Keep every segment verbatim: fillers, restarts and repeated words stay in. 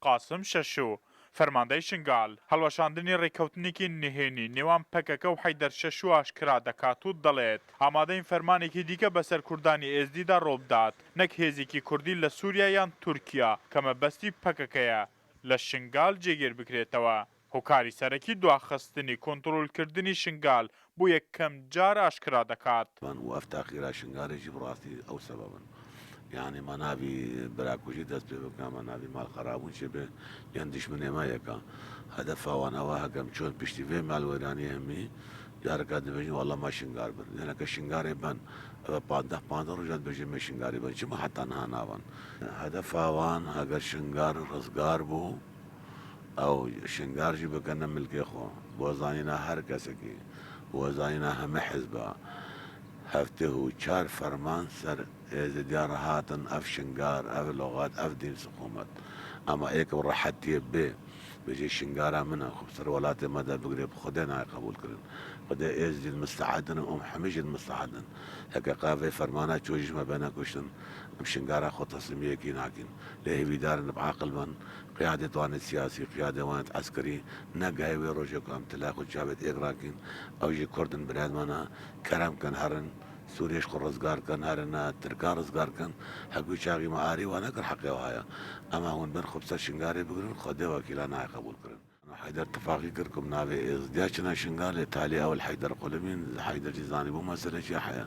Qasim Şeşo, fermandey Şingal, helweşandinê rêkewtinekî nihênî nêwan P K K û Heyder Şeşo aşkera dekat û dilet, amadeyin fermanekî dîke beser Kurdanî Êzdî de rû bidat. Nek hêzekî Kurdî li Sûriye yan Tirkiye kemebestî P K K ye, li Şingal cêgîr bikrêtewe. Hokarî serekî duaxistinî kontrolkirdinî Şingal bo yekem car aşkera dekat. Van û ev texîra Şingalê jî bi rastî ew sebeb in. Yanî me navî birakujî dest pê bike, me navî malxerabûn çêbe, yan dişminê me yeka. Hedefa wan ew e, heke em çûn piştî vê malwêraniyê hemî, careka dibêjin, wela me Şingar bin. Yaneke Şingarê ben, ev e pandeh, pandeh roja dibêjin me Şingarê bin. Çima heta niha navan? Hedefa wan, heger Şingar rizgar bû, ew Şingar jî bikene milkê xwe. Bo zanîna her kesekî, bo zanîna heme hizba, heftê û çar ferman ser Êzidiyan re hatin, ev Şingar, ev loxat, ev dîn siqûmet. Ema êk bi rehetiyê bê, bêje Şingara min e, xwe bi ser welatê me de bigire, bi Xwedê nayê qebûl kirin. Xwedê Êzidî mistehed in û em hemî jî mistehed in. Heke qe vê fermana çû jî me bêne kuştin, em Şingara xwe teslîmiyekî nakin. Lê hêvîdar in bi aqil bin, qiyadê wan ê siyasî, qiyadê wan ê eskerî, negehê wê rojê ku em tila xwe çavêt êk rakin, ew jî Kurd in, birayên me ne, kerem kin herin, Sûriyê ji xwe rizgar kin, herin, Tirka rizgar kin, hekû çaxî me arî wan nekir, heqê wan heye. Ema hûn bin xwe bi ser Şingalê bigirin, Xwedê wekîla nayê qebûl kirin. Heyder tifaqî kir ku bi navê Êzdiya çine Şingalê, talê ew li Heyder qulimîn, Heyder jî zanîbû mesele çi heye.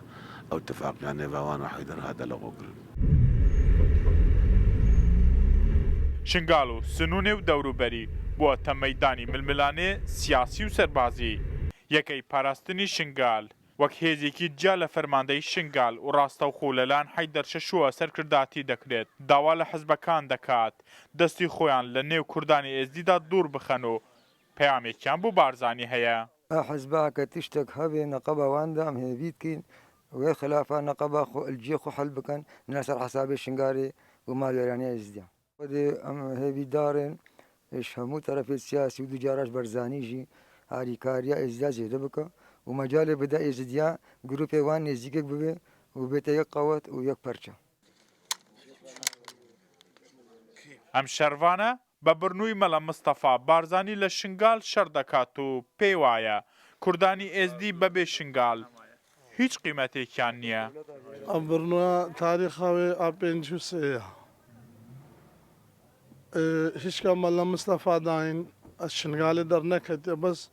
Ew tifaqiya nêva wan û Heyder hate lexo kirin. Şingal û Sinûnê û dewrûberî bûte meydanî milmilanê siyasî û serbazî. Yekey parastinî Şingal wek hêzekî ciya li fermandeyî Şingal û rastewxo li lan Heyder Şeşo serkirdatî dekirêt, dawa li hizbekan dekat, destî xwe yan li nêw Kurdanê Êzdî de dûr bixin û peyamêkiyan bo Barzanî heye. Ev hizba heke tiştek hebe neqeba wan de em hêvî dikin, wê xilafa neqeba xwe li cihê xwe hel bikin, ne li ser hesabê Şingalê û malwêraniya Êzdiyan. Xwedê em hêvîdar in, ji hemû terefê siyasî û ducara ji Barzanî jî harîkariya Êzdiya zêde bike û mecalê bide Êzidiya grûpê wan nêzîkek bibe û bête yek qewet û yek perçe. Em şervan e, bi birnûyî Mela Mistefa Barzanî li Şingal şer dekat û pê wa ye, Kurdanî Êzdî bebê Şingal hîç qîmetêkiyan niye. Ev birnûya tarîxa wê a pêncî û sê ye. Ê, hişka Mela Mistefa dayîn, ez Şingalê derneketiye, bes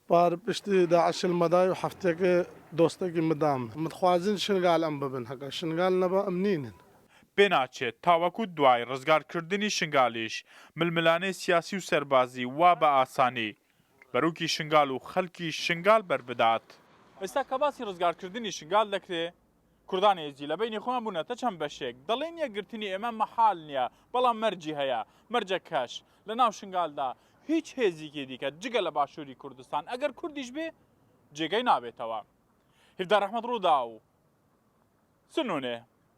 par piştî DAIŞ li me dayî û hefteyekê dostekî min da min. Min dixwazin Şingal em bibin, heke Şingal neba em nînin. Pê naçe, ta wekû duayê rizgarkirdinî Şingalî ji milmilanê siyasî û serbazî wa bi asanî berûkî Şingal û xelkî Şingal berbidat. Êsta ka basî rizgarkirdinî Şingal dekirê, Kurdanê Êzî li beynê xwe me bûne te çend beşek. Dilê niye girtinî ê me mehal niye, belam mercî heye, mercek keş. Li nav Şingal de hîç hêzîkê dîke cige li Başûrî Kurdistan, eger Kurdî jî bê, cêgey nabêtewe. Hêvdar Ehmed Rûdaw, Sinûnê.